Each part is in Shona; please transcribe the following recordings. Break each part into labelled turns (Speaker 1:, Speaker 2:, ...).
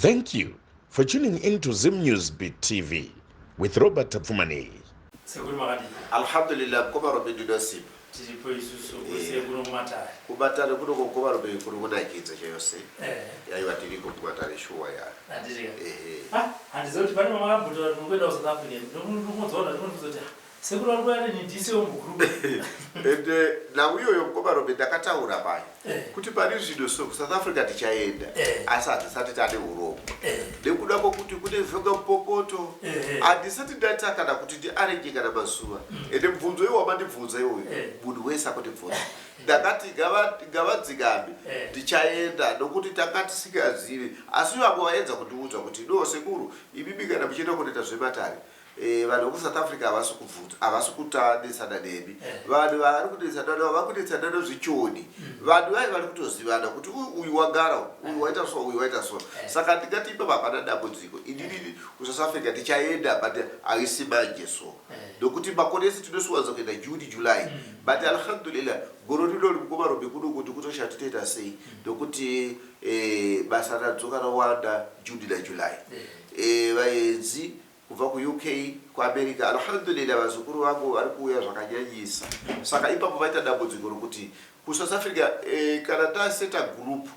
Speaker 1: Thank you for tuning in to Zim News Beat TV with Robert Tapfumaneyi.
Speaker 2: Sekuru makadii?
Speaker 3: Alhamdulillah mkoma Robi ndinosimba.
Speaker 2: Tiripo isusu kwese kuno kumatare.
Speaker 3: Kumatare kuno mkoma Robi kuri kunakidza chose.
Speaker 2: Eh.
Speaker 3: Aiwa tiriko kumatare shuwa ya.
Speaker 2: Handiti ka.
Speaker 3: Ehe.
Speaker 2: Ah, handizivi kuti pane makambotaura kuti muri kuenda kuSouth Africa. Ndinokunzwa ndinokunzwa kuti ah, Sekuru vari kuuya nenidisi wemugroup.
Speaker 3: Ende nhau iyoyo mukoma Robe ndakataura paya
Speaker 2: Eh.
Speaker 3: kuti pari zvino so kuSouth Africa tichaenda
Speaker 2: Eh.
Speaker 3: asi hatisati tane urongwa
Speaker 2: Eh.
Speaker 3: nekuda kwokuti kune vhonga mupopoto
Speaker 2: Eh.
Speaker 3: handisati ndaita kana kuti ndiarenje kana mazuva ende mubvunzo iwo wamandibvunza iwoyo
Speaker 2: Eh.
Speaker 3: munhu wese akundibvunza ndakati ngavadzikame
Speaker 2: Eh.
Speaker 3: ndichaenda nokuti tanga tisingazivi asi vamwe vaedza kundiudza kuti no sekuru imimi kana muchienda kunoita zvematare Eh, vanhu vekuSouth Africa havasi kubvunza, havasi kutanetsana nemi.
Speaker 2: Eh.
Speaker 3: Vanhu vari kunetsana navo vari kunetsana nezvichoni. Vanhu vaye vari kutozivana kuti uyu wagara uyu, uyu waita so, uyu waita so. Saka ndingati ipapa hapana dambudziko. Inini kuSouth Africa tichaenda but haisi manje so. Nokuti makore ese tinosiwanza kuenda June, July. But alhamdulillah gore rino mukoma Robi kuno kuti kutoshaya totoita sei nokuti eh, basa radzoka rawanda June naJuly. Eh, vaenzi kubva kuUK, kuAmerica, Alhamdulillah vazukuru vangu vari kuuya zvakanyanyisa. Saka ipapo vaita dambudziko rokuti kuSouth Africa eh, kana taseta group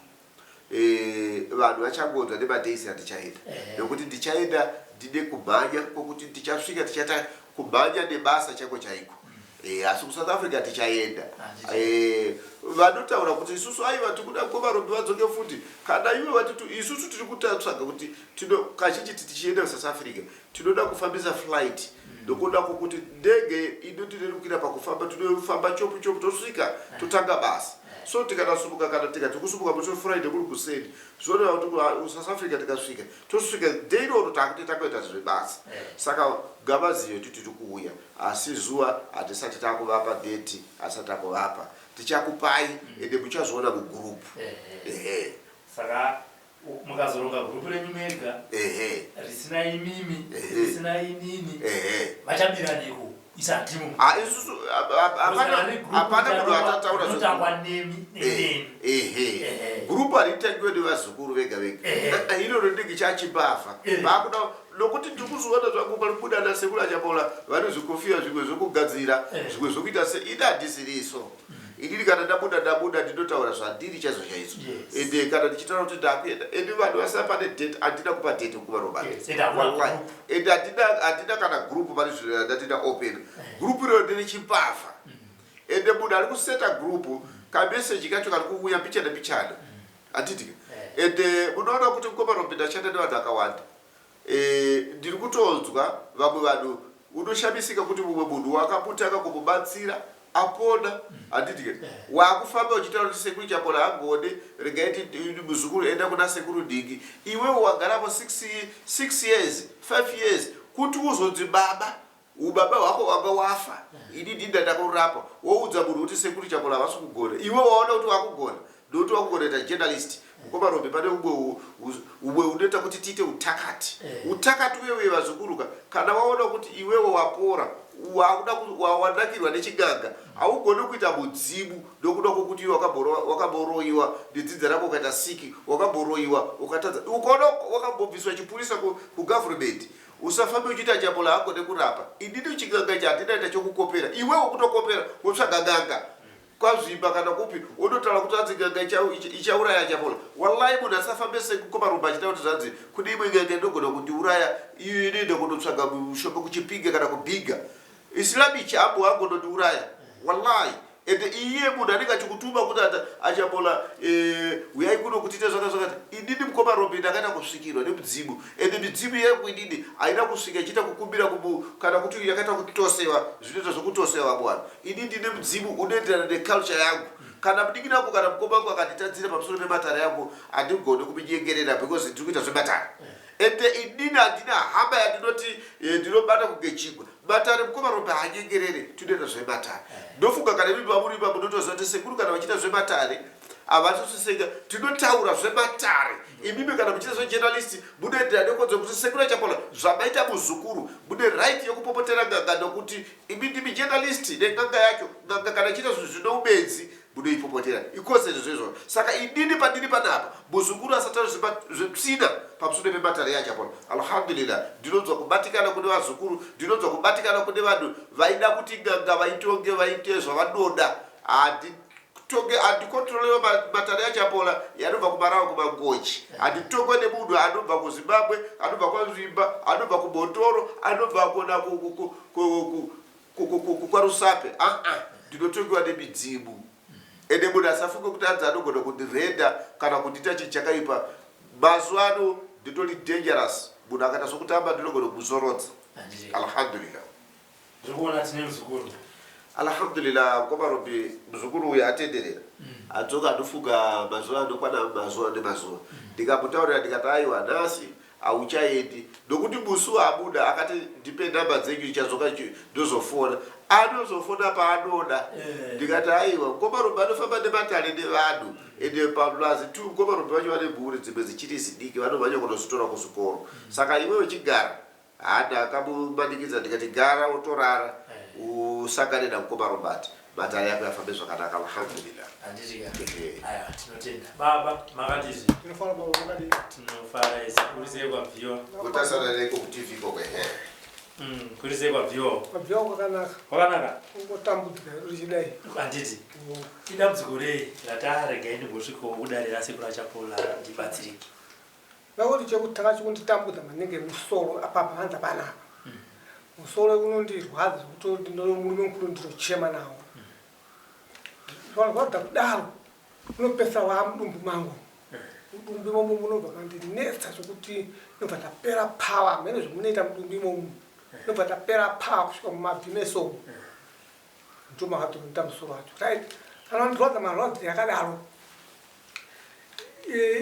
Speaker 3: eh, vanhu vachangonzwa nemadays andichaenda nokuti ndichaenda ndine kumhanya kwokuti ndichasvika tichaita kumhanya nebasa chaiko chaiko. Eh, asi kuSouth Africa tichaenda. Eh, vanotaura kuti isusu aiva tikuda kovarombi vadzoke futi kana ivo vati isusu tiri kutatsvaga kuti tino kazhinji tichienda kuSouth Africa tinoda kufambisa flight nokuda kwokuti ndege inotirerukira pakufamba tinofamba chopu chopu tosvika totanga basa so tikanasumuka kana tikati kusumuka musi weFriday kuri kuseni zvoreva kuti kuSouth Africa tikasvika tosvika day iroro takuti takuita zvebasa saka ngavazive kuti tiri kuuya asi zuva hatisati takuvapa date hatisati takuvapa tichakupai ende muchazoona mugroup. Ehe.
Speaker 2: Saka mukazoronga gurupu renyu mega risina imimi risina inini vachabira neko isu hatimo.
Speaker 3: Ah, isusu hapana munhu atataura
Speaker 2: zvinotangwa nemi nenemi.
Speaker 3: Ehe, gurupu haritangiwe nevazukuru vega vega. Iroro rinenge chachimbavha vakuda nokuti ndiri kuzoona zvangu pari kubuda nasekuru Achapola vane zvikofiya zvimwe zvekugadzira zvimwe zvekuita se ini handisiriso. Inini kana ndabuda ndabuda ndinotaura zvandiri chaizvo chaizvo. Ende kana ndichitaura kuti ndakuenda ende vanhu vasina pane date handina kupa date kuva Robert.
Speaker 2: Ende hakuna
Speaker 3: Wallahi.
Speaker 2: group.
Speaker 3: Ende handina kana group pane zvinhu ndati ndaopen group iroro nderechimbavha. Ende munhu ari kuseta group kameseji kacho kari kuuya mbichana mbichana handiti? Ende munoona kuti mukoma Robert ndashanda nevanhu vakawanda. Eh, ndiri kutonzwa vamwe vanhu unoshamisika kuti mumwe munhu wakamutanga kumubatsira apona handiti ke wakufamba uchitaura kuti sekuru Chapola hagone regai ti muzukuru enda kuna sekuru Dhingi iwewe wagarapo 6 years 5 years kuti uzonzi baba ubaba hwako wanga wafa ini ndini ndakurapa woudza munhu kuti sekuru Chapola havasi kugona iwe waona kuti wakugona ndokuti wakugona ita journalist mukoma Rombe pane umwe umwe unoita kuti tiite utakati utakati uye uye vazukuruka kana waona kuti iwewe wapora wakuda wanakirwa nechiganga haugoni kuita mudzimu nokuda kwokuti iwe wakamboroiwa nedzinza rako ukaita siki wakamboroiwa ukatadza ukaona wakambobviswa chipurisa kugovernment usafambe uchiita Chapola hagone kurapa inini chiganga ichi handinaita chokukopera iwewe kutokopera wotsvaga n'anga kwazvimba kana kupi wototaura kuti hanzi n'anga ichauraya Chapola. Wallahi munhu asafambe sekukoma rombe achida kuti zvanzi kune imwe n'anga inogona kundiuraya iyo inoenda kundotsvaga mushonga kuChipinge kana kuBiga Islamic ambo angonondiuraya wallahi. Ende iye munhu anenge achikutuma kuti aChapola eh, uyai kuno kuti ite zvaka zvakati inini mukoma rombe ndakaita kusvikirwa nemudzimu ende midzimu yangu inini haina kusvika ichiita kukumbira kana kuti yakaita kutosewa zvinoita zvokutosewa vamwe vanhu. Ini ndine mudzimu unoenderana neculture yangu. Kana mudikina wangu kana mukoma wangu akanditadzira pamusoro pematare yangu handigoni kumunyengerera because ndiri kuita zvematare. Ende inini handina hama yandinoti eh, ndinobata kunge chingwa. Matare mukoma Rombe haanyengerere, tinoita zvematare. Ndofunga kana imi pamuri ipapo munotoziva kuti sekuru kana vachiita zvematare havatosiseka tinotaura zvematare. Imimi kana muchiita zvejournalist munoenderana nekodzero kuti sekuru Achapola zvamaita muzukuru mune right yekupopotera n'anga nokuti imi ndimi journalist nen'anga yacho. N'anga kana ichiita zvinhu zvine ubenzi Munoipopotera ikozero zvezvo. Saka inini pandiri panapa, muzukuru asataura zvetsvina pamusoro pematare yaChapola. Alhamdulillah, ndinonzwa kubatikana kune vazukuru, ndinonzwa kubatikana kune vanhu vaida kuti n'anga vaitonge vaite zvavanoda. Handitonge, handikontrolewe matare yaChapola yanobva kuMarawa kuMangochi. Handitongwe nemunhu anobva kuZimbabwe, anobva kwaZvimba, anobva kuMhondoro, anobva kona kwaRusape. Aa, ndinotongewa nemidzimu. Ende munhu asafunge kuti anzi anogona kundirenda kana kundiita chinhu chakaipa. Mazuva ano nditori dangerous, munhu akaita sokutamba ndinogona kumuzorodza. Alhamdulillah.
Speaker 2: Ndiri kuona tine muzukuru.
Speaker 3: Alhamdulillah, mukoma Robi, muzukuru uyu atenderera. Adzoka anofuga mazuva anokwana mazuva nemazuva. Ndikamutaurira ndikati aiwa nhasi hauchaendi nokuti musi waabuda akati ndipe nhamba dzenyu ichadzoka ndozofona. Anozofona paanoda. Ndikati aiwa mukoma Robi anofamba nematare nevanhu ende paplus 2 mukoma Robi vacho vane mhuri dzimwe dzichiri zidiki vanomhanya kunozitora kuzvikoro. Saka iwe uchigara Haa ndakamumanikidza ndikati gara utorara usangane namukoma Robert matare yako yafambe zvakanaka alhamdulillah.
Speaker 2: Handiti ka? Aiwa tinotenda. Baba makadizve?
Speaker 4: Tinofara baba makadii?
Speaker 2: Tinofara isu. Kuri sei kwabviwa?
Speaker 3: Kutasana neko kuTV koko ehe.
Speaker 2: Kuri sei kwabviwa?
Speaker 4: Kwabviwa kwakanaka.
Speaker 2: Kwakanaka?
Speaker 4: Kungotambudzika richidai.
Speaker 2: Handiti. Idambudziko rei rataregai ndimbosvikawo kudare rasekuru Achapola ndibatsirike?
Speaker 4: Ngakuti chekutanga chikunditambudza maningi musoro apa panza panapa. Musoro unondirwadza zvekuti murume mukuru ndinochema nawo. Rwadza kudaro unopesa wamudumbu mangu. Mudumbu imomo munobva mandinetsa zvekuti ndobva ndapera power mheno zvamunoita mudumbu imomo. Ndobva ndapera power kusvika mumabvi meso umu. Ndomakatoita musoro wacho. Right. Kana ndirwadza marwadzo yakadaro.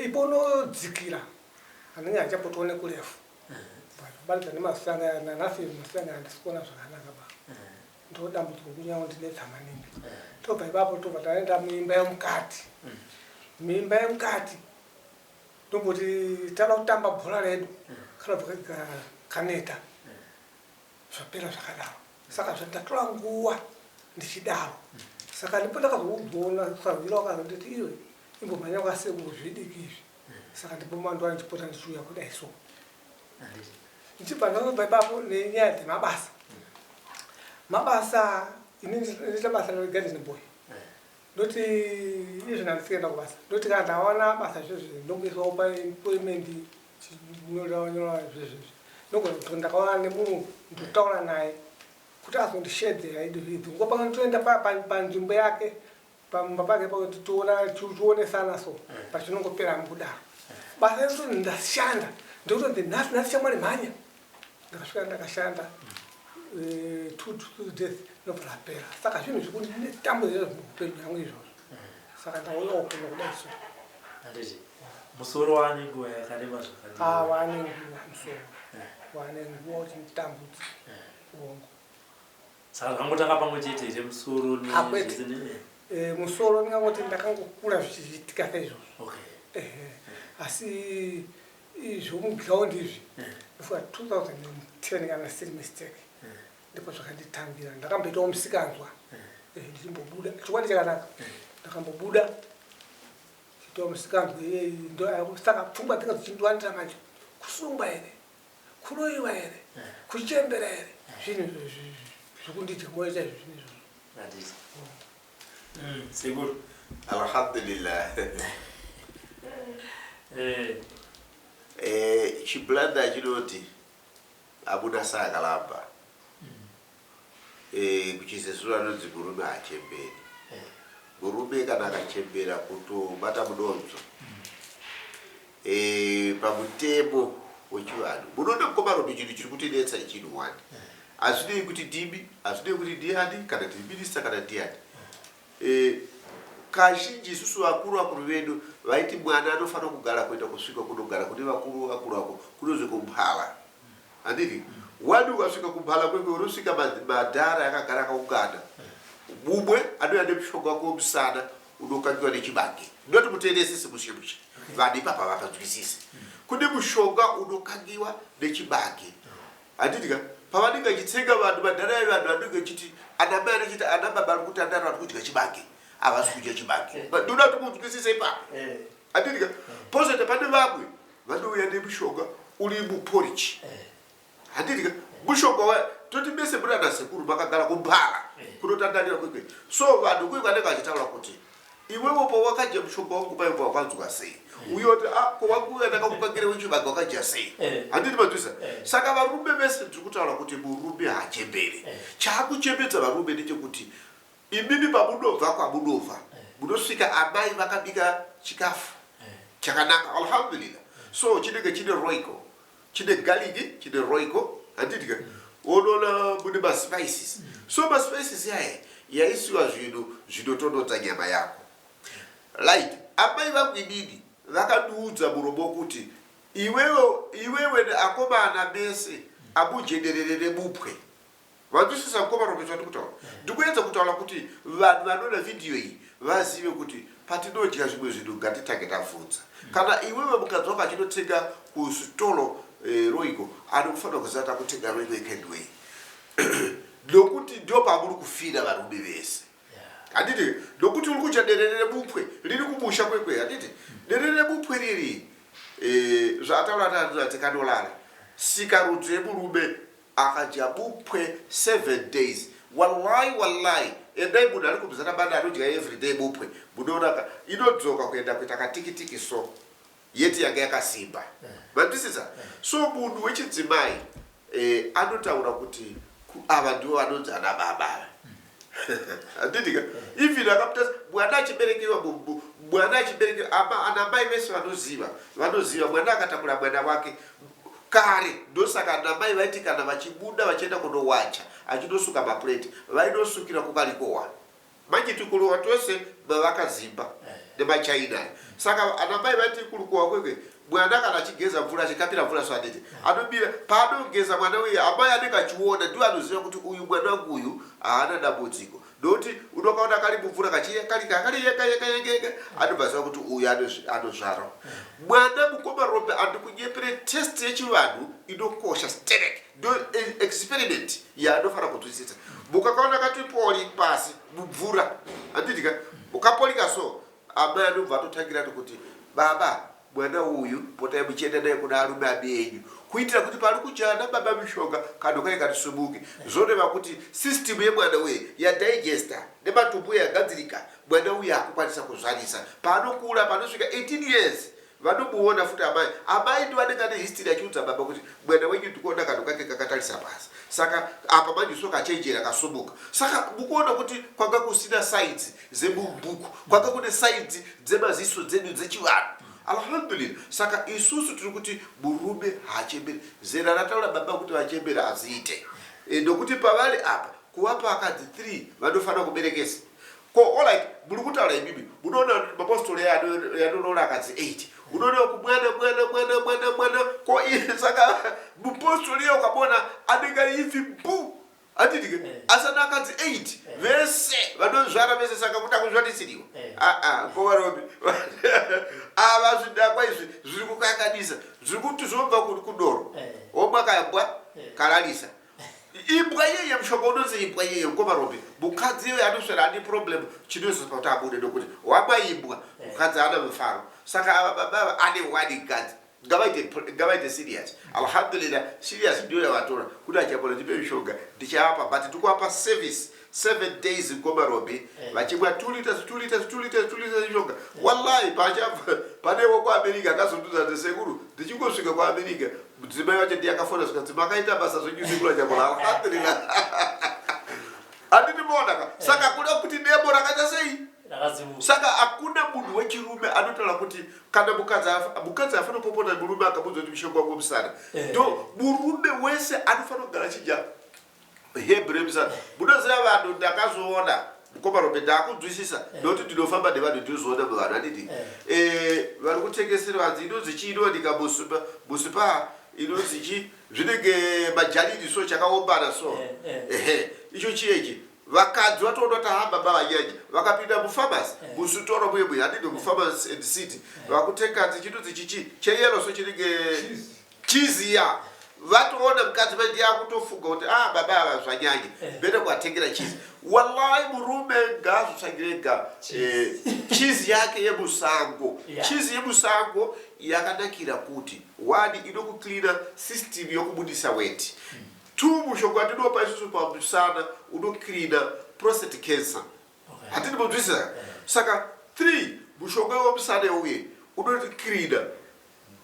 Speaker 4: Ipo unodzikira anenge achapotiwa nekurefu kubatidza nemasanga nanhasi masanga handisi kuona zvakanaka ba ndo dambudziko kunyanya kundinetsa maningi tobva ipapo tobva taenda muimba yemukati muimba yemukati tomboti tada kutamba bhora redu kanobva kaneta Zvapera zvakadaro saka zvandatora nguva ndichidaro saka ndipo ndakazoona sahwira wakazonditi iwe imbomhanya kwasekuru zvidiki izvi saka ndipo mandiwa ndichipota ndichiuya kudai so ndichibva ndazobva ipapo nenyaya dzemabasa mabasa ini ndinoita basa regarden boy ndoti izvi handisi kuenda kubasa ndoti kana ndawana basa zvezvi ndokuiswawo paemployment chinyora nyora zvezvi ndogona kuti ndakawana nemurungu ndotaura naye kuti azondishedzera idzi idzi nguva pamwe toenda panzvimbo yake pamumba pake pakuti tiona tionesana so pachinongopera mukudaro basa rekuti ndashanda ndikutonzi nhasi nhasi shamwari mhanya ndakasvika ndakashanda eh, 2 to 3 days ndobva rapera saka zvinhu zvekunditambudza muupenyu yangu izvozvo saka ndauyawo kuno kudai so
Speaker 2: handiti musoro wane nguva yakareba zvakadii
Speaker 4: ah wane nguva musoro wane nguva uchinditambudza hongu
Speaker 2: saka zvakangotanga pamwe chete here musoro
Speaker 4: Ah, kwete. Eh, musoro ndingangoti ndakangokura zvichiitika saizvozvo
Speaker 2: okay
Speaker 4: Ehe. asi zvomuground izvi ndofunga 2010 kana siri mistake ndipo zvakanditangira ndakamboitawo musikanzwa Eh, ndichimbobuda chokwadi chakanaka ndakambobuda chiitawo musikanzwa iyeyi ndo saka pfungwa dzinga dzichindiwandira manje kusungwa here kuroyiwa here kuchembera here zvinhu zvekundidya mwoyo chaizvo zvinhu izvozvo
Speaker 2: handiti sekuru
Speaker 3: Alhamdulillah.
Speaker 2: Eh,
Speaker 3: Chiblanda chinoti amuna sakalamba. Kuchizezuru anonzi murume haachemberi. Murume kana akachembera kutobata mudonzvo. Pamutemo wechivanhu munoona mukoma Robi chinhu chiri kutinetsa chinhu one. Hazvinei kuti ndimi, hazvinei kuti ndiani kana ndiri minista kana ndiani. Kazhinji isusu vakuru vakuru vedu vaiti mwana anofanira kugara kuenda kusvika kunogara kune vakuru vakuru vako kunonzi kumhala. Handiti? Wani ukasvika kumhala kwekwe unosvika madhara akagara akaungana. Mumwe anouya nemushonga wake wemusana unokangiwa nechibage. Ndinoti muteeresese mushe mushe. Vanhu ipapa vapanzwisise. Kune mushonga unokangiwa nechibage. Handiti ka? Pavanenge vachitsenga vanhu madhara ayo vanhu vanenge vachiti ana mai anechiti ana baba ari kutandara vari kudya chibage. Havasi kudya chibage. Ndoda kuti munzwisise ipapo. Handiti ka? Pozoita pane vamwe vanouya nemushonga uri muporridge. Handiti ka? Mushonga wa toti mese muri ana sekuru makagara kumbara kunotandarira kwekwe. So vanhu kuye vanenge vachitaura kuti iwewe pawakadya mushonga wangu paye wakanzwa sei? Uye oti ah ko wangu uya ndakakukakira wechibage wakadya sei? Handiti manzwisa? Saka varume vese ndiri kutaura kuti murume haachembere. Chaakuchembedza varume ndechekuti Imimi pamunobva kwamunobva munosvika amai vakabika chikafu chakanaka alhamdulillah so chinenge chine royco chine garlic chine royco handiti ka unoona mune maspices so maspices aya yaisiwa zvinhu zvinotonodza nyama yako like amai vangu inini vakandiudza muromo kuti iwewe iwewe neakomana mese amujenderere nebupwe Vanzwisisa mukoma Robert zvandiri kutaura? Ndikuedza kutaura kuti vanhu vanoona video iyi vazive kuti patinodya zvimwe zvinhu ngatitange tabvunza. Kana iwewe mukadzi wako achinotenga kusitoro eh, Royco anokufanira kuziva kuti akutenga Royco yeKenway nokuti ndio pamuri kufira varume vese. Handiti nokuti uri kudya derere rebupwe riri kumusha kwekwe handiti derere rebupwe riri eh, zvaataura tati kanolala sikarudzi yemurume Akadya bupwe 7 days wallahi wallahi endai munhu ari kuMuzarabani anodya everyday bupwe munoona ka inodzoka kuenda kuita katikitiki so yeti yanga yakasimba manzwisisa so munhu wechidzimai eh, anotaura kuti ava ndivo vanonzi ana baba ava handiti ka even akamuta mwana achiberekewa mwana achiberekewa ama ana mai vese vanoziva vanoziva mwana akatakura mwana wake Kare ndosaka anamai vaiti kana vachibuda vachienda kunowacha achinosuka maplate vainosukira kukalikowa manje tukuluwa twese mavakazimba nemachaina aya saka anamai vaiti kulukowa kwekwe mwana kana achigeza mvura achikapira mvura so handiti anobira paanogeza mwana uye amai anenge achiona ndiwo anoziva kuti uyu mwana wangu uyu haana dambudziko Nokuti unokaona kari mumvura kachiyekalika kari yeka yeka yeka yeka anobva aziva kuti uyu anozvarwa. Mwana mukoma Rombe andikunyepere test yechivanhu inokosha sterek ndo experiment yaanofanira kunzwisisa. Mukakaona kati poli pasi mumvura handiti ka ukapolika so amai anobva atotangira kuti baba Mwana uyu potai muchienda naye kuna arume abienyu kuitira kuti pari kuchaya nababa mishonga kanhu kaye katisumuke. Zvoreva kuti system yemwana uye yadigester nematumbu uye yagadzirika mwana uye akukwanisa kuzvarisa. Paanokura panosvika 18 years vanomuona futi amai. Amai ndivo anenge ane history achiudza baba kuti mwana wenyu ndikuona kanhu kake kakatarisa pasi saka apa manje so kachenjera kasumuka. Saka mukuona kuti kwanga kusina sides dzemubhuku kwanga kune saidzi dzemaziso dzedu dzechivanhu alhamdulillah saka isusu tiri kuti murume haachemberi zera rataura baba kuti vachembere hazviite e, nokuti pavari apa kuvapa akadzi 3 vanofanira kuberekesa ko alright muri kutaura imimi munoona mapostori yanoroora akadzi 8 unoona kumwana mwana mwana mwana mwana ko saka mupostori iye ukamona anenge ari ifi mbu Handiti ke?
Speaker 2: Eh.
Speaker 3: Asi ana akadzi 8
Speaker 2: Eh.
Speaker 3: vese vanozvara vese saka kuda kuzvanisiriwa.
Speaker 2: Eh.
Speaker 3: Ah ah, ko varobi. Ava zvidakwa izvi zviri kukanganisa. Zviri kuti zvinobva kudoro.
Speaker 2: Eh.
Speaker 3: Womwa kambwa
Speaker 2: Eh.
Speaker 3: kararisa. Imbwa iyeye mushonga unonzi imbwa iyeye mukoma Robi. Mukadzi iyoyo anoswera ane problem chinozopa kuti abude nokuti wamwa imbwa
Speaker 2: Eh.
Speaker 3: mukadzi haana mufaro. Saka ava baba ava ane one mukadzi. Ngavaite ngavaite serious. Alhamdulillah serious ndiyo yavatora. Kuti achapona ndipe mishonga ndichavapa but ndikuapa service 7 days mkoma Robi
Speaker 2: Eh.
Speaker 3: vachimwa 2 liters 2 liters 2 liters 2 liters mishonga. Wallahi pachabva pane wako America akazondiudza kuti sekuru ndichingosvika ku America mudzimai wacho ndiye akafona zvikanzi makaita basa zvenyu sekuru achapola alhamdulillah. Handiti maona ka saka kuda kuti demo rakaita sei?
Speaker 2: Rakazimuka.
Speaker 3: Saka hakuna munhu wechirume anotaura kuti kana mukadzi afa mukadzi afanira kupopota murume akamuudza kuti mishonga wangu musana
Speaker 2: Eh.
Speaker 3: ndo murume wese anofanira kugara achidya herb remusana munoziva vanhu ndakazoona mukoma robe ndakunzwisisa nokuti ndinofamba nevanhu ndinozoona muvanhu handiti
Speaker 2: Eh.
Speaker 3: Eh, vari kutengesera vanzi inonzi chii inowanika musupa musupa inonzi chii zvinenge majalini so chakaombana so
Speaker 2: Eh, eh.
Speaker 3: ehe icho chiyechi Vakadzi vatoona kuti haa baba vanyanya vakapinda mupharmacy
Speaker 2: Eh.
Speaker 3: musitoro muye muye handidi mupharmacy and city vakutenga chindudzi chichi cheyellow so chinenge
Speaker 4: Cheese.
Speaker 3: cheese ya. Vatoona mukadzi mai ndiye akutofunga kuti ah baba ava zvanyanya
Speaker 2: Eh.
Speaker 3: better kuvatengera cheese. Wallahi murume ngaazotsvagire ega cheese yake yemusango. Cheese yemusango yakanakira kuti one inokucleana system yokubudisa weti. Two mushonga watinopa isusu pamusana unocleana prostate cancer. Hatidi kunzwisisa. Saka 3 mushonga wemusana uye unocleana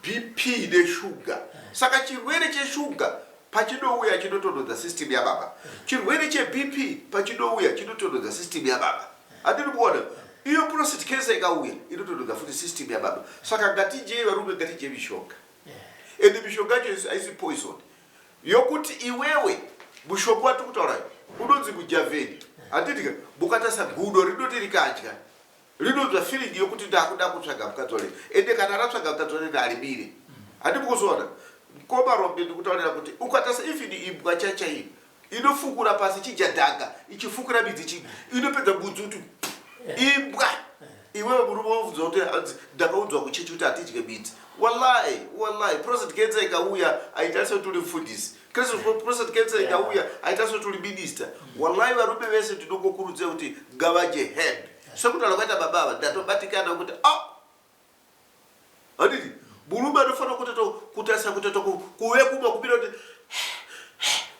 Speaker 3: BP neshuga. Saka chirwere cheshuga pachinouya chinotonhodza system yababa. Chirwere cheBP pachinouya chinotonhodza system yababa. Handiri kuona iyo prostate cancer ikauya inotonhodza futi system yababa. Saka ngatijei varume, ngatijei mishonga. Ende mishonga yacho haisi poison. Yokuti iwewe mushonga watiri kutaura unonzi mujavheni. Handiti ka mukatarisa gudo rinoti rikadya rinonzwa feeling yokuti ndakuda kutsvaga mukadzi wale ende kana ratsvaga mukadzi wale ndalimire handi mukuzoona mkoma rombe ndikutaurira kuti ukatarisa even imbwa chaichaiyo inofukura pasi ichidya dhanga ichifukura midzi ichi inopedza budzi kuti imbwa iwewe murume wobvunza kuti hanzi ndakaudzwa kuchechi kuti hatidye midzi wallahi wallahi prostate cancer ikauya aitarisa kuti uri mufundisi prostate cancer ikauya aitarisa kuti uri minister wallahi varume vese ndinongokurudzira kuti ngavadye herb sekutaura kwaita baba ava ndatobatikana kuti a handiti murume anofanira kutoto kutarisa kutoto kuve kumwa kumira kuti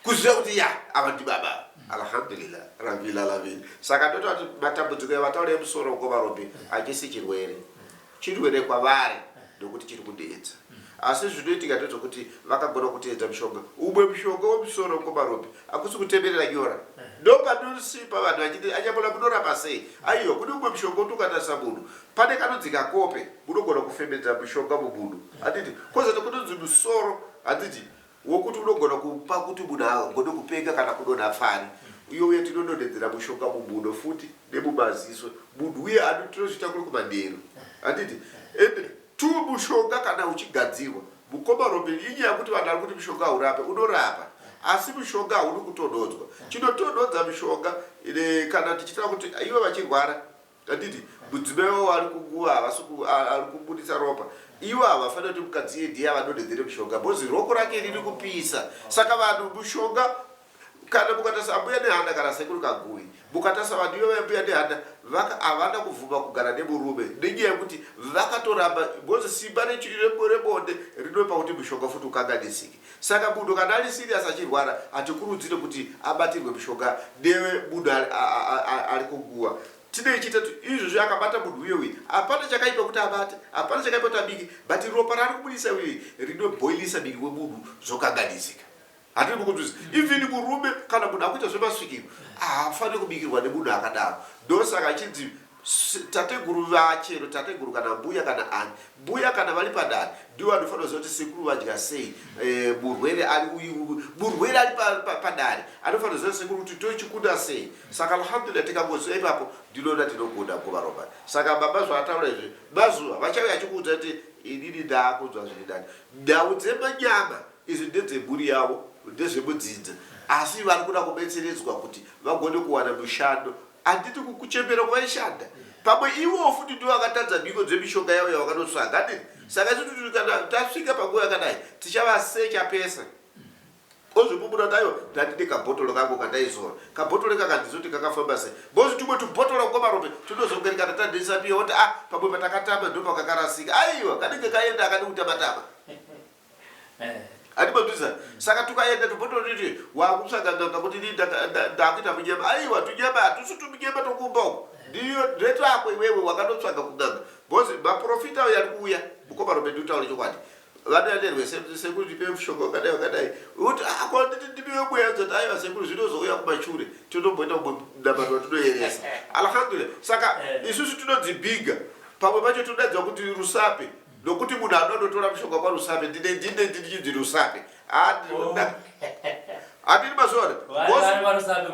Speaker 3: kuziva kuti ya ava ndibaba alhamdulillah rabbil alamin saka ndototi matambudziko evataura emusoro uko varobi hachisi chirwere chirwere kwavari nokuti chiri kunetsa asi zvinoitika ndezvekuti vakagona kuteedza mushonga umwe mushonga wemusoro ngomarobi hakusi kutemerera nyora ndopanosipa vanhu vachiti anyambola munorapa sei aiwa kune umwe mushonga kuti ukatarisa munhu pane kanonzi kakope munogona kufemedza mushonga mumunhu handiti kozoti kunonzi musoro handiti wokuti unogona kupa kuti munhu agone kupenga kana kudonha pfari uye uye tinodonhedzera mushonga mumhuno futi nemumaziso munhu uye tinozviita kuri kumanheru handiti and two mushonga kana uchigadzirwa mukoma Robin inyaya yekuti vanhu vari kuti mushonga haurape unorapa asi mushonga haudi kutonhodzwa chinotonhodza mishonga kana tichitaura kuti ivo vachirwara handiti mudzimai wavo ari kunguva havasi ari kubudisa ropa ivo havafanira kuti mukadzi iye ndiye avadonhedzere mushonga bhozi roko rake riri kupisa saka vanhu mushonga kana mukatarisa ambuya nehanda kana sekuru kaguvi mukatarisa vanhu ivo vambuya nehanda havana kubvuma kugara nemurume nenyaya yekuti vakatoramba bhozi simba rebonde rinopa kuti mushonga futi ukanganisike saka munhu kana ari serious achirwara hatikurudzire kuti abatirwe mushonga newe munhu ari kunguva tinei chitatu izvozvi akabata munhu uye uye hapana chakaipa kuti abate hapana chakaipa kuti abike but ropa raari kubudisa uye rinobhoilisa miri wemunhu zvokanganisika hatiri mukunzwisa even murume kana munhu akuita zvemasvikiro haafaniri kubikirwa nemunhu akadaro ndosaka achinzi tateguru vachero tateguru kana mbuya kana ani mbuya kana vari padare ndivo vanofanira kuziva kuti sekuru vadya sei murwere ari uyu murwere ari padare anofanira kuziva sekuru kuti tochikunda sei saka alhamdulillah tikangoziva ipapo ndinoona tinogona kuvaromba saka baba zvaataura izvi mazuva vachauya achikuudza kuti inini ndaakunzwa zviri nani nhau dzemanyama izvi ndedzemhuri yavo ndezvemudzinza asi vari kuda kubetseredzwa kuti vagone kuwana mushando handiti kuchembera kuvaishanda pamwe ivowo futi ndivo vakatadza mhiko dzemishonga yavo yavakanotsvaga handiti saka isutu kana tasvika panguva yakadai tichavasecha pese ozvipupura kuti aiwa ndandine kabhotoro kangu kandaizora kabhotoro kaka ndizoti kakafamba sei bhozi tumwe tubhotoro komarume tunozongeri kana tadhisapiya woti ah pamwe patakatamba ndopakakarasika aiwa kanenge kaenda akadi kutamba-tamba Andibabvisa saka tukaenda tobototiti wakutsvaga n'anga kuti ini ndakuita munyama aiwa tunyama hatusi tumunyama tokumba uko ndiyo ndetwako iwewe wakanotsvaga kun'anga because maprofita ayo ari kuuya mukoma Robert utaure chokwadi vanoyanderwe sekuru ndipe mushonga wakadai wakadai kuti ah, ko nditi ndipiwe mweya dzoti aiwa sekuru zvinozouya kumashure tinotomboita umwe munamato watinoyeresa alhamdulillah saka isusu tinodzibhiga pamwe pacho tinodaidzwa kuti rusape Nokuti munhu anonotora mushonga kwaRusape ndine ndine ndichinzi Rusape. Handini mazviona?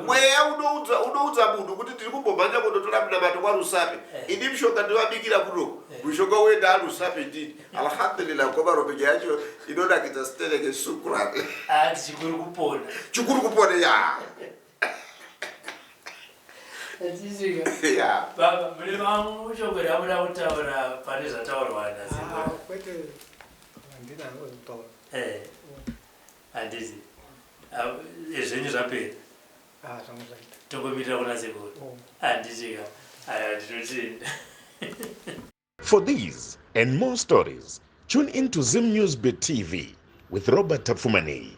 Speaker 3: Mweya unoudza unoudza munhu kuti ndiri kumbomhanya kundotora munamato kwaRusape. Ini mushonga ndovabikira kuno. Mushonga uenda aRusape ndini. Alhamdulillah koma rope yacho inonakidza stereke shukran.
Speaker 2: Ah, chikuru kupona.
Speaker 3: Chikuru kupona ya.
Speaker 2: Yeah. Baba, mune mashoko here amuda kutaura pane zvataurwa
Speaker 4: nasekuru? Ah, kwete handina hangu zvekutaura.
Speaker 2: Eh. Handiti zvenyu zvapera?
Speaker 4: Ah, zvangu zvaita.
Speaker 2: Tongomirira kuna sekuru.
Speaker 4: Oh.
Speaker 2: Handitika. Aya, ndinotenda.
Speaker 1: For these and more stories, tune in to Zim News Bit TV with Robert Tapfumaneyi.